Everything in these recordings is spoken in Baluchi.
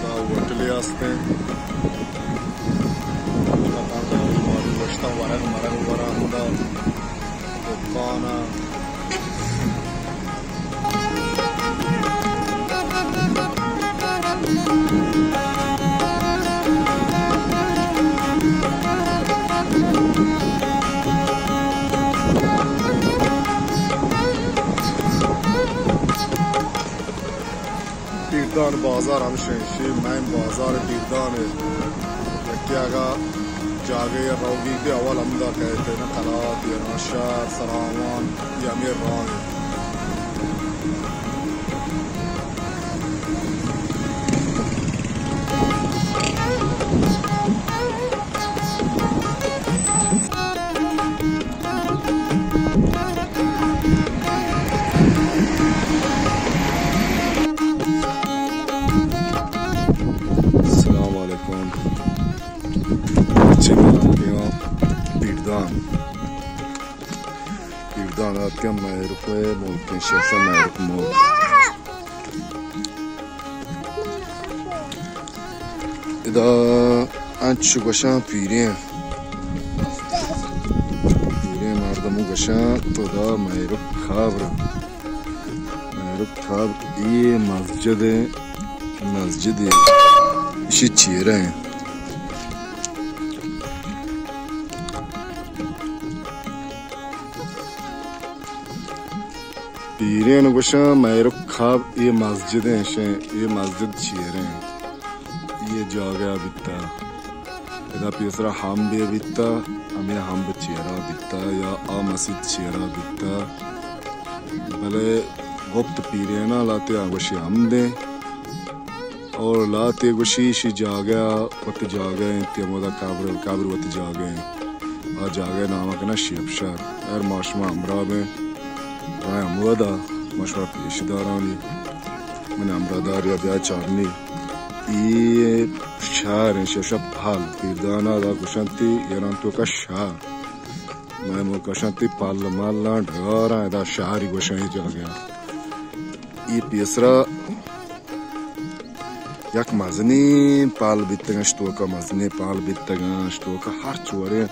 دا ہوٹلے است انت۔ پدا داری ماری گوشتہ ورگ مرگ ورا ہمدا دکان ء۔ پیردان بازار ہمش انت، شی مین بازار پیردان ء۔ یکے اگاں جاگہے ء روگی بہ اول ہمدا کئیت، نہ قلات یا نہ شہر سراوان یا ہمے راہ ء۔ السلام علیکم۔ چہ ما اتکیں پیردان۔ پیردان اتکیں مہرک ء ملک انت، شیخ مہرک ملک۔ ادا انچو گوشاں پیریں، پیریں مردم گوشاں تو دا مہرک قبر، مہرک قبر اے مسجد ء، مسجد ء، اشی چیرہ ء۔ پیرین گوشاں مہرک قبر اے مسجد انت، اے مسجد چیریں، اے جاگہ بیتا۔ ادا پیسرا ہمبے بیتا، ہمے ہمب چیرا بیتا یا آ مسیت چیرا بیتا۔ بلے گپت پیرینا لاتے آ گوشی ہمدیں۔ اور لاتے گوشی شی جاگہ وت جاگہ انت، ہمودا قبر، قبر وت جاگہ انت۔ آ جاگہ نام کنا شیپ شہر۔ ہر ما شما ہمراہ بیں۔ رائے ہمودا ما شما پیش دارانی۔ من ہمراہ داری بیا چارنی۔ اے شہر انت، شیپ شہر پال پیردانا دا گوشنتی، ایران تو کا شہر۔ میں مو گوشنتی پال مالاں ڈگاراں، ادا شہری گوشن اے جاگہ۔ اے پیسرا یک مزنیں پال بیتگاں، اشتوکا مزنیں پال بیتگاں، اشتوکا ہر چوریں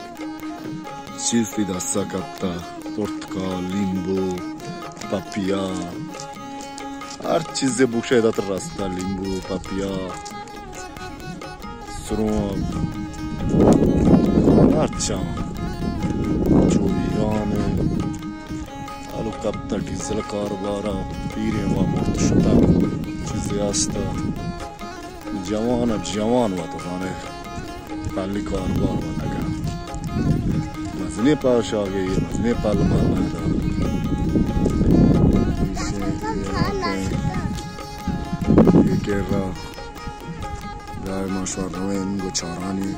چیز تی دستا کپتا، پرتکال، لیمبو، پپیا، ہر چیزے بوشے دات رستا، لیمبو، پپیا، سرون، ہر چاں، چو ایران، آلو کپتا ڈیزل کاروبارا، پیریں وا مرت شتا، چیزے ہستا۔ جوان ء جوان وت زانے پالی کاروبار وت کن۔ مزنیں پال شاگے، مزنیں پال مال دا۔ ایشیں اے علاقہ اے کرا دائما شوار رویں گو چارانی۔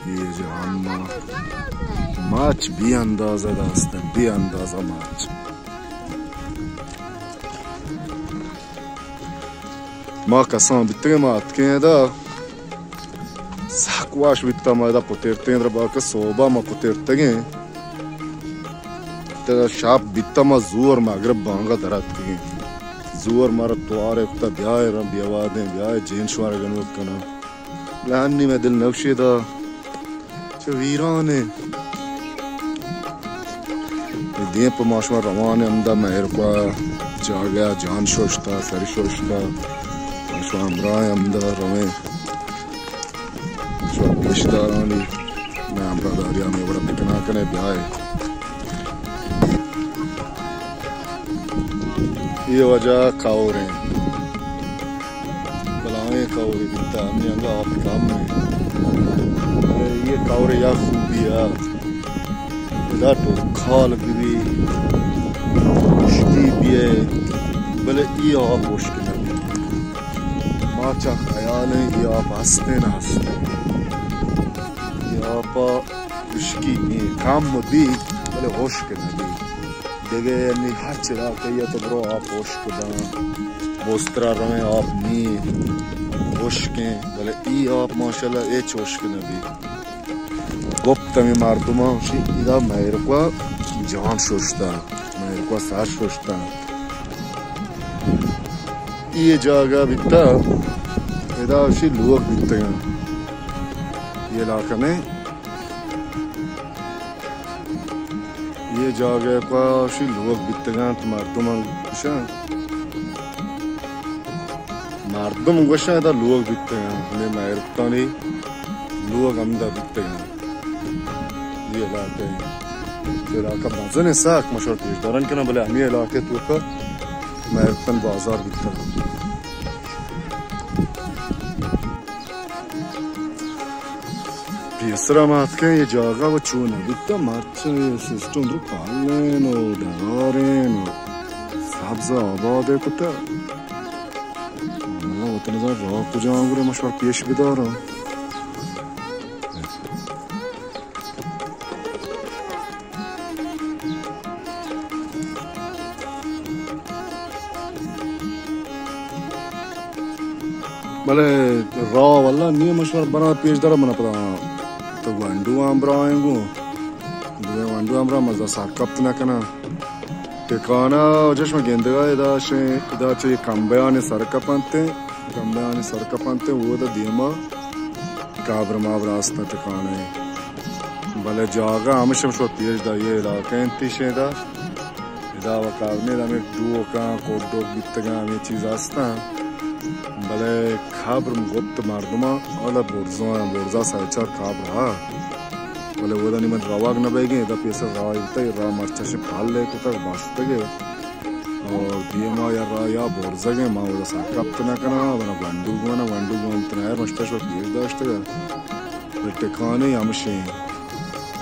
اے جہان ما ماچ بے اندازہ داستن، بے اندازہ ماچ۔ ما کسان بیتگیں، ما اتکیں ادا، سک واش بیتا، ما ادا پترتیں، در باکہ صوبہ ما پترتگیں۔ ترا شاپ بیتا، ما زور مغرب بانگا در اتکگیں۔ زور مارا توارے کتا، بیائے رم بیوادیں، بیائے جین شوار گنوک کناں۔ لہنی مئے دل نوشیدا چہ ویران ء۔ دیم پہ ما شما روان ء ہمدا مہرکوا جاگہ ء جان ششتا، سر ششتا۔ ما شما ہمراہ ء ہمدا رویں۔ شما پیشدارانی مئے ہمراہ داری ہمے وڑا بکنا کنے بیائے۔ اے وجہ کور انت، بلاہیں کورے بیتا، ہمے انگا آپ کم انت۔ بلے اے کور یا خوبی ء، ادا ٹوکال بی، خشکی بیئے، بلے اے آپ خشک نہ بیت۔ ما چا خیال انت اے آپ ہستیں نہ ہستیں۔ اے آپ ء خشکی بی، کم بی، بلے خشک نہ بی۔ دگہ یعنی ہرچ علاقہ ء تو برو آپ خشک داں، بوسترا رویں آپ نی خشکیں، بلے ای آپ ماشاءاللہ ہچ خشک نہ بی۔ گپت ہمے مردماں، گوشی ادا مہرکوا جان ششتا، مہرکوا سر ششتا۔ اے جاگہ بیتا، ادا اشی لوگ بیتگاں۔ اے علاقہ نے، اے جاگہ پا اشی لوگ بیتگاں، تو مردم گوشاں، مردم گوشاں ادا لوگ بیتگاں، ہمے مہرکانی لوگ ہمدا بیتگاں۔ اے علاقہ، اے علاقہ مزن ساک مشور پیش دارن کناں، بلے ہمے علاقہ توکا مہرکن بازار بیتگاں۔ پیسرا ما اتکیں، اے جاگہ و چو نہ بیتا، مرچاں اے سسٹم درو پالین و ڈگارین و سبز آباد کتا۔ واللہ وطن زان راہ کجا گرے مشور پیش بداراں۔ بلے راہ واللہ نی مشور بنا پیش دارا، منا پدا تو گونڈو ہمراہ ایں گوں، دوئیں گونڈو ہمراہ مزا سر کپت نہ کناں۔ ٹکانہ جشم گندگا ادا شیں، ادا چہ کمبیانی سر کپنت، کمبیانی سر کپنت، اودا دیما قبر مابر است ٹکانہ۔ بلے جاگہ ہمش ہم شو پیش دا، اے علاقہ انت شیں دا۔ ادا و قبر نی، ہمے ڈوکاں، کوڈوک بیتگاں، ہمے چیز ہستاں۔ بلے قبر گپت مردماں، اولا برزاں، برزا سہ چار قبر ہا۔ بلے اودا نی من روگ نہ بیگیں، ادا پیسر راہ بیتا، راہ مرچش پھل لے کتگ، بستگے۔ اور دیما یا راہ یا برزگیں، ما اودا سر کپت نہ کناں، بنا گونڈو گوانا، گونڈو گوان تنائے مشتش و پیش داشتگا۔ بلے ٹکانے ہمشیں۔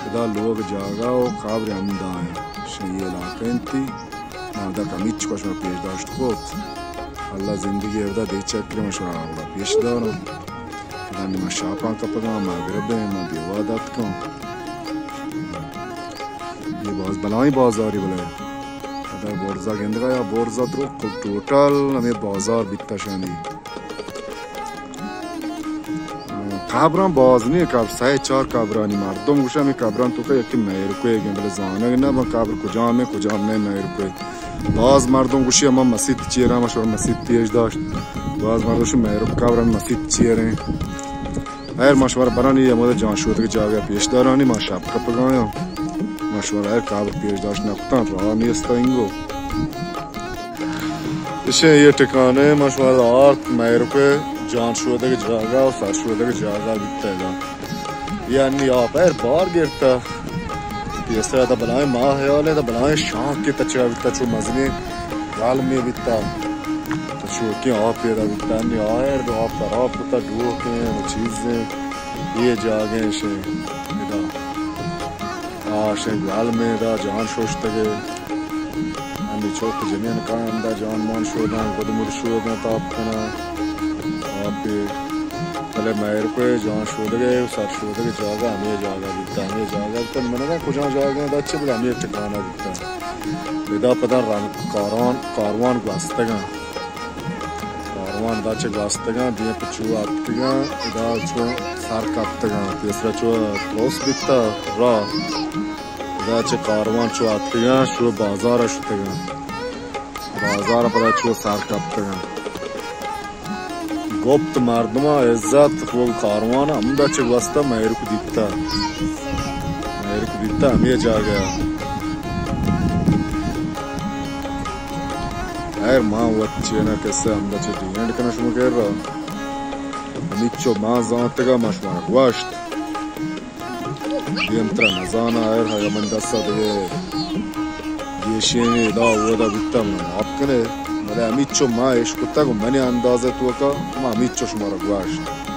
ادا لوگ جاگہ و قبر ہمدا ایں۔ شیں اے علاقہ انتی۔ ما ادا کمیچ کش ما پیش داشت کت۔ اللہ زندگی ادا دے چکر ما شما ادا پیش دارم۔ ادا نی ما شاپاں کپگاں، ما گربیں، ما بیواد اتکاں۔ اے باز بلائیں بازاری بلے۔ ادا برزا گندگا یا برزا درو ٹوٹل ہمے بازار بیتا شانی۔ قبراں باز نی، قبر سہ چار قبرانی، مردم گوشاں ہمے قبراں توکا یکے مہرکوے گیں، بلے زانگ نہ باں قبر کجام ایں، کجام نہ مہرکوے۔ باز مردم گوشی ہما مسیت چیراں، ما شور مسیت پیش داشت۔ باز مردم گوشی مہرک قبر ہمے مسیت چیریں۔ خیر، ما شمارا برانی ہمودا جان شودگ جاگہ پیش دارانی، ما شپ کپگایاں۔ ما شمارا ہر قبر پیش داشت نہ کتاں، راہ نیست انگو۔ ایشیں اے ٹکانے، ما شمارا آرت مہرک جان شودگ جاگہ و سر شودگ جاگہ بیتا ادا۔ اے انی آپ ہر بار گرتا۔ پیسر تا بلائیں ما خیال ہے، تا بلائیں شانک کے تچا بیتا، چو مزنیں گالمے بیتا۔ تو چوکیں آپ پیدا بیتا، انی آئر دو آپ خراب کتا، ڈوکیں و چیزیں۔ اے جاگہ شیں ادا۔ آ شیں گالمے دا جان شوشتگے۔ انی چوک جنین کان دا جان مان شوداں، گد مد شوداں، تاپ کناں۔ آپے بلے مہرکوے جان شودگے و سر شودگے جاگہ ہمے جاگہ بیتا، ہمے جاگہ بیتا۔ من نہ کجا جاگہ دا چے بلے ہمے ٹکانہ بیتا۔ ادا پدا رنگ کاروان، کاروان گوستگاں۔ کاروان ادا چہ گوستگاں، دیم پہ چو اتکگاں، ادا چو سر کپتگاں، پیسرا چو تروس بیتا راہ۔ ادا چہ کاروان چو اتکگاں، چو بازار شتگاں۔ بازار پدا چو سر کپتگاں۔ گپت مردماں عزت، گوں کاروان ہمدا چہ گوستا مہرک دیتا۔ مہرک دیتا ہمے جاگہ۔ خیر، ما وت چینا قصہ ہمدا چہ ڈی اینڈ کنا شما گیر را۔ ہمیچو ما زانتگا، ما شما گوشت۔ دیم ترا نزاناں، ہر ہر من دستا دگہ گیشینی ادا اودا بیتا، من معاف کنے، بلے ہمیچو ما اش کتگ و منی اندازہ توکا ما ہمیچو شمارا گوشت۔